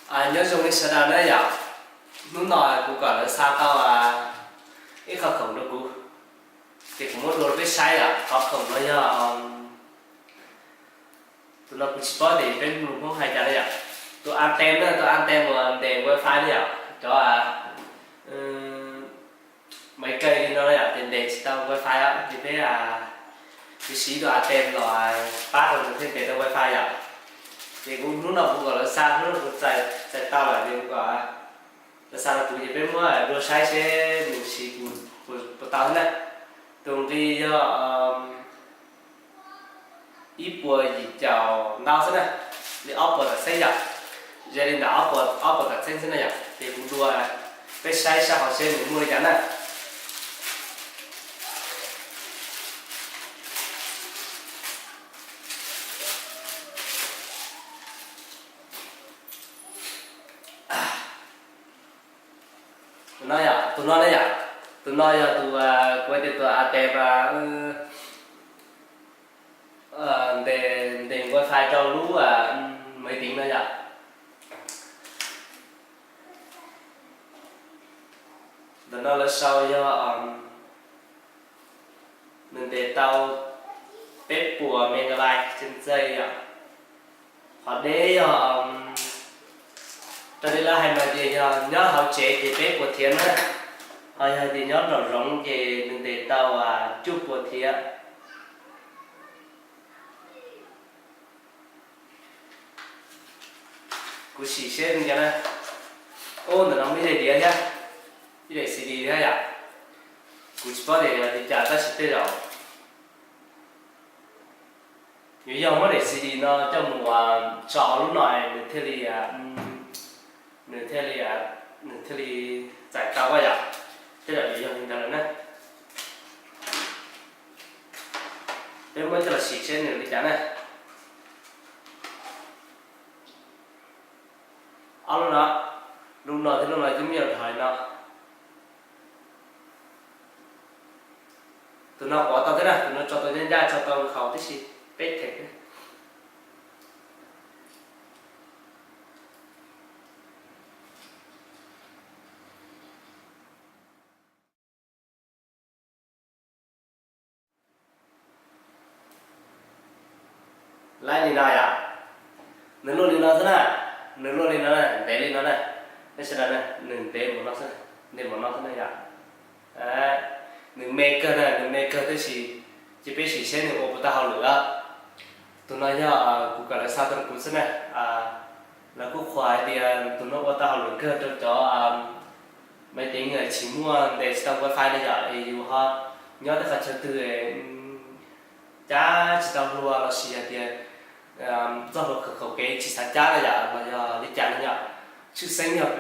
Nyob zoo nej sawv daws na yom. Hnub no kuv kom lawv xa tau ib qhov khoom rau kuv, ces kuv muab dua rau peb saib yom. Qhov khoom no yog, tus no kuv tsis paub tias peb lus Hmoob hais cas na yom. Tus anten na, tus anten uas ntes wifi na yom. Cov maiv kaw li no na yom, ces ntes tsis tau wifi os, ces peb, kuv siv tus anten los pab rau nws thiaj ntes tau wifi yom. Ces kuv hnub no kuv kom lawv xa, hnub no kuv txais tau lawm ces kuv kom lawv xa rau kuv, ces peb muab dua saib seb nws siv puas tau thiab na. Tus nqi yog ib puas yim caum ntau xwb na, li ob puas tam xeeb yom. Ze li ntawm ob puas tam xeeb xwb na yom, ces kuv dua peb saib sab hauv seb nws muaj li cas na. Tus no yom, tus no na yom, tus no yog tus kuv hais tias tus anten ntes wifi rau lub maiv tiv no yom. Ntawm no lawv sau yog nws ntes tau peb puas megabyte trên giây yom. Qhov deb yog, raws li lawv hais mas ces yog nyob hauv tsev ces peb puas thiab na, ho yog tias nyob nraum zoov ces nws ntes tau cuaj puas thiab. Kuv sim seb li cas na. Ub, ntawm no muaj ib daim diav thiab, ib daim C D thiab yom. Kuv tsis paub tias yog li cas tab sis tej zaum yuav yog muab daim C D no coj mus tso lub no nws thiaj li, nws thiaj li, nws thiaj li txais tau yom. Tej zaum yuav yog li ntawd lawm na. Peb muab coj los sim seb nws li cas na. Ob lub no, lub no thiab lub no twb muaj yam dhau no. Tus no quav tau thiab na, tus no tso tau ncaj ncaj, tso tau nkhaus tib si, peb theem. Laib li no yom, nws luaj li no xwb na, nws luaj li no na, ntev li no na, nej sawv daws na, nws ntev npaum no xwb, ntev npaum no xwb na yom. Nws me kawg na, nws me kawg tab sis ces peb sim seb nws ua puas tau hauj lwm os. Tus no yog kuv kom lawv xa tuaj rau kuv xwb na. Lawv kuj qhuas hais tias tus no ua tau hauj lwm kawg rau cov maiv tiv tsis muaj ntes tsis tau wifi na yom, es yus ho nyob tej qhov chaw twg cab tsis tau hlua los sis hais tias txoj hlua khaum kev tsis xav cab na yom, los yog li cas na yom. Tshwj xeeb yog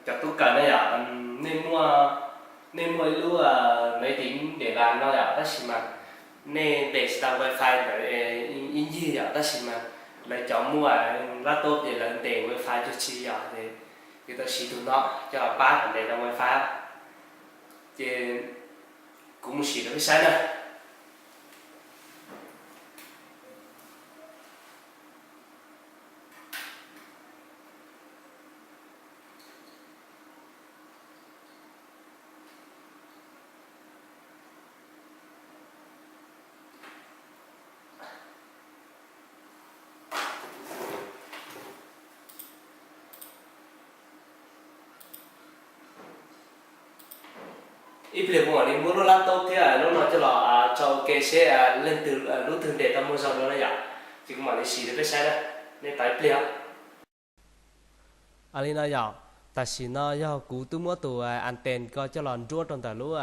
cov tub kawm na yom, nej muaj, nej muaj ib lub maiv tiv ntes las no yom, tab sis mas nej ntes tsis tau wifi ntawd ib ncig yom, tab sis mas lawv cov muaj laptop ces lawv ntes wifi cuag tsi yom, ces yuav tau siv tus no coj pab kom ntes tau wifi. Ces kuv mus sim rau peb saib na. Ib pliag kuv mam li muab lub laptop thiab lub no coj los tso ua ke seb leej twg lub twg ntes tau muaj zoo dua na yom. Ces kuv mam li sim rau peb saib na, nej tos ib pliag. Li no yom, tam sim no yog kuv twb muab tus anten ko coj los nruab rau ntawm lub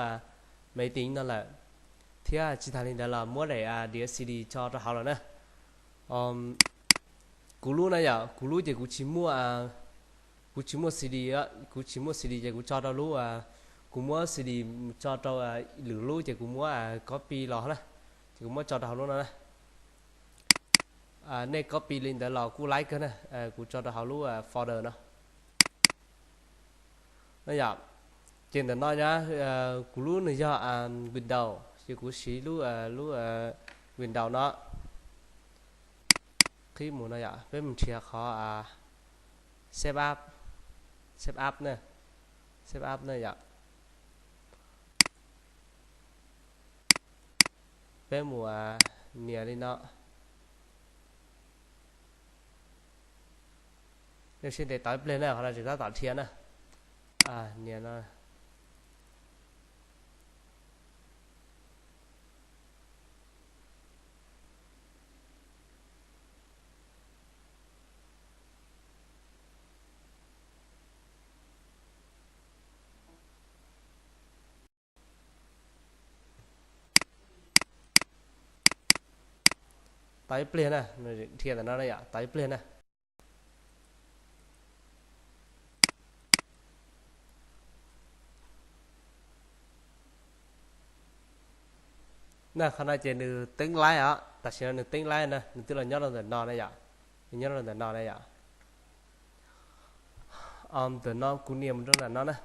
maiv tiv no lawm, thiab tsis tas li ntawd los muab daim diav C D tso rau hauv lawm na. Kuv lub na yom, kuv lub ces kuv tsis muaj, kuv tsis muaj C D, kuv tsis muaj C D ces kuv tso rau lub, kuv muab C D tso rau lwm lub ces kuv muab copy los na, ces kuv muab tso rau hauv lub no na. Nej copy li ntawd los kuj laib kawg na, kuv tso rau hauv lub folder no. No yom, ces ntawm no na, kuv lub nws yog Windows, ces kuv siv lub, lub Windows no. Qhib mus no yom, peb mus nrhiav qhov Save up, save up na, save up na yom. Peb mus nias li no. Nws sib ntev tau ib pliag na, qhov no tseem tab tom dhia na. Nias no. Tau ib pliag na, dhia ntawm no yom, tau ib pliag na. Na qhov no ces nws teeb laib os, tam sim no nws teeb laib na, nws twb los nyob rau ntawm no na yom, nws nyob rau ntawm no na yom. Ntawm no kuv nias mus rau nram no na,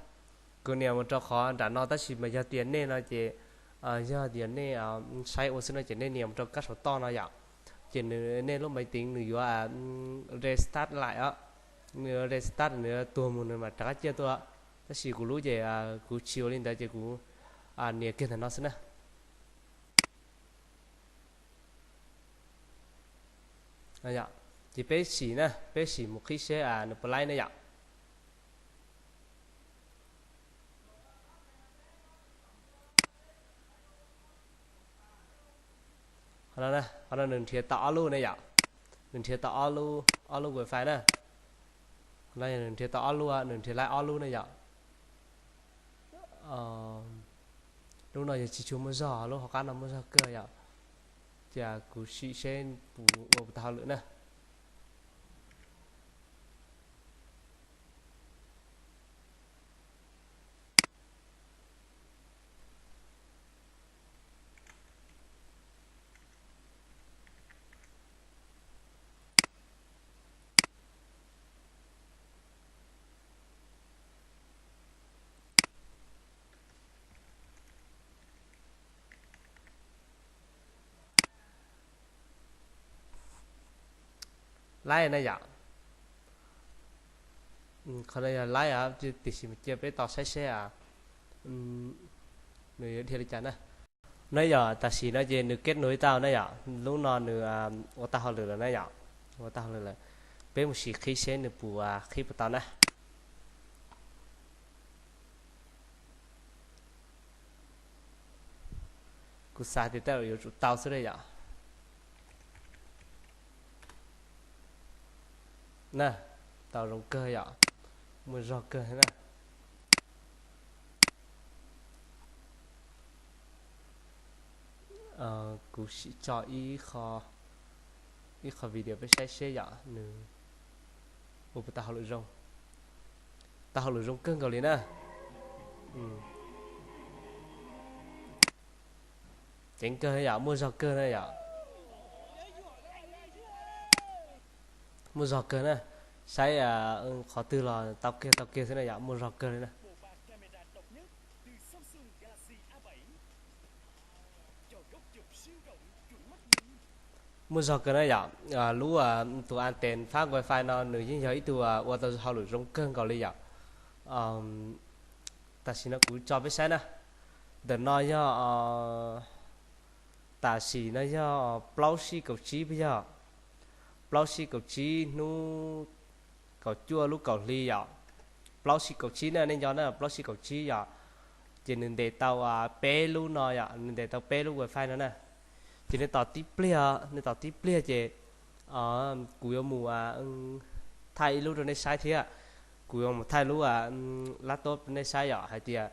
kuv nias mus rau qhov nram no tab sis mas yog tias nej no ces, yog tias nej saib ua xwb no ces nej nias mus rau kab saum toj no yom. Ces nws, nej lub maiv teev nws yuav restart laim os, nws yuav restart, nws yuav tuag mus nws mam rov qab ciaj tuaj. Tab sis kuv lub ces kuv tsis ua li ntawd ces kuv nias kiag ntawm no xwb na. Ces peb sim na, peb sim mus qhib seb nws puas laib ne yom. Qhov no nws nrhiav tau ob lub ne yom, nws nrhiav tau ob lub wifi na. Qhov no nws nrhiav tau ob lub, nws nrhiav laib ob lub ne yom. Lub no yog tsis tshua muaj zog, lub hauv qab no muaj zog kawg yom. Ces kuv sim seb puas ua puas tau hauj lwm na. Laib na yom. Qhov no yog laib, tiam sis mas cia peb tau saib seb nws yuav dhia li cas na. No yog tam sim no ces nws kết nối tau na yom, lub no nws ua tau hauj lwm lawm na yom, ua tau hauj lwm lawm. Peb mus sim qhib seb nws puas qhib puas tau na. Kuv xav tias tej zaum yuav tsum tau xwb na yom. Na, tau zoo kawg yom, muaj zog kawg na. Kuv sim tso ib qho video peb saib seb yom nws ua puas tau hauj lwm zoo. Tau hauj lwm zoo kawg nkaus li na. Ceev kawg yom, muaj zog kawg na yom. Muaj zog kawg na, saib qhov twg los tau kiag tau kiag xwb na yom, muaj zog kawg li na. Muaj zog kawg na yom, lub tus antenna fab wifi no nws yeej yog ib tug ua tau hauj lwm zoo kawg nkaus li yom. Tam sim no kuv tso peb saib na, ntawm no yog tam sim no yog plaub sij kaum tsib puas yog? Plaub sij kaum tsib hnub kaum cuaj lub kaum hli yom. Plaub sij kaum tsib na, nej nco na, plaub sij kaum tsib yom. Ces nws ntes tau peb lub no yom, nws ntes tau peb lub wifi no na. Ces nej tos tib pliag, nej tos tib pliag ces kuv yuav mus thaij ib lub rau nej saib thiab. Kuv yuav mus thaij lub laptop rau nej saib yom, hais tias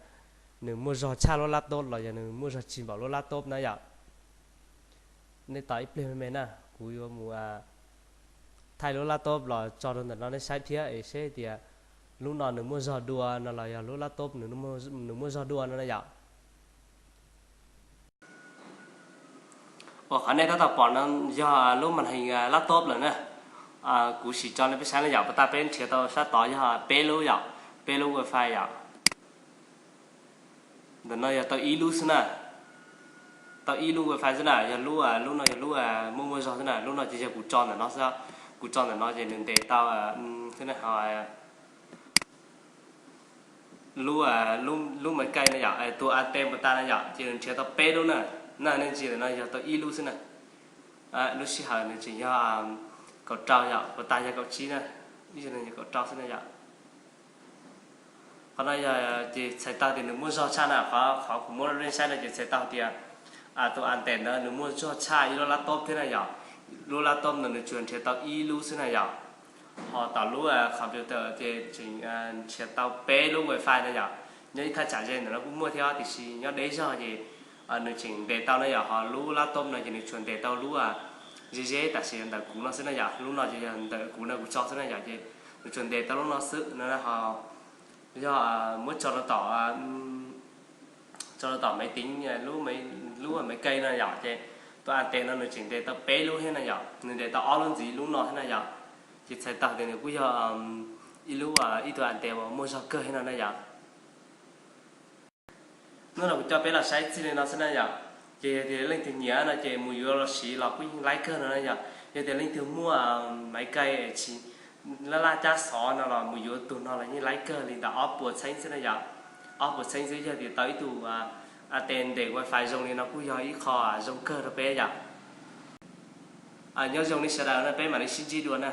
nws muaj zog tshaj lub laptop los yog nws muaj zog tsis npaum lub laptop na yom. Nej tos ib pliag me me na, kuv yuav mus thaij lub laptop los tso rau ntawm no nej saib thiab es seb tias lub no nws muaj zog dua no los yog lub laptop nws muaj zog dua no na yom. Uas qhov nej tab tom pom no yog lub màn hình laptop lawm na. Kuv sim tso nej peb saib na yom, pas tas peb nrhiav tau sab tod yog peb lub yom, peb lub wifi yom. Ntawm no yog tau ib lub xwb na, tau ib lub wifi xwb na, yog lub, lub no yog lub muaj muaj zog xwb na, lub no ces yog kuv tso ntawm no xwb. Kuv tso ntawm no ces nws ntes tau lub, lub maiv kai no yom, tus anten npau tas no yom, ces nws nrhiav tau peb lub na. Na nej ntsia ntawm no yog tau ib lub xwb na. Lub sij hawm nws tseem yog kaum rau yom, npau tas yog kaum tsib na, ib zaug no yog kaum rau xwb na yom. Qhov no yog ces txhais tau tias nws muaj zog tshaj na, qhov kuv muab nej saib no ces txhais tau tias tus anten ntawd nws muaj zog tshaj ib lub laptop thiab na yom. Lub laptop ntawd nws tsuas nrhiav tau ib lub xwb na yom. Ho tom lub computer ces tseem nrhiav tau peb lub wifi na yom. Nyob ib thaj tsam ze ntawm no kuj muaj thiab tiam sis nyob deb zog ces nws tseem ntes tau na yom. Ho lub laptop no ces nws tsuas ntes tau lub ze ze tam sim ntawm kuv no xwb na yom. Lub no ces yog ntawm kuv no kuv tso xwb na yom, ces nws tsuas ntes tau lub no xwb no. Ho yog muab tso rau tom, tso rau tom maiv tiv, lub maiv kai no yom, ces tus anten no nws tseem ntes tau peb lub thiab na yom, nws ntes tau ob lub ntxiv lub no thiab na yom. Ces txhais tau tias nws kuj yog ib lub, ib tug anten uas muaj zog kawg thiab no na yom. Hnub no kuv coj peb los saib txij li no xwb na yom. Ces yog tias leej twg nyiam no ces mus yuav los siv los kuj yeej laib kawg no na yom. Yog tias leej twg muaj maiv kai tsis laj laj cab xov no los mus yuav tus no los yeej laib kawg li ntawm ob puas txheeb xwb na yom. Ob puas txheeb xwb yog tias tau ib tug anten ntes wifi zoo li no kuj yog ib qho zoo kawg rau peb yom. Nyob zoo nej sawv daws no peb mam li sib ntsib dua na.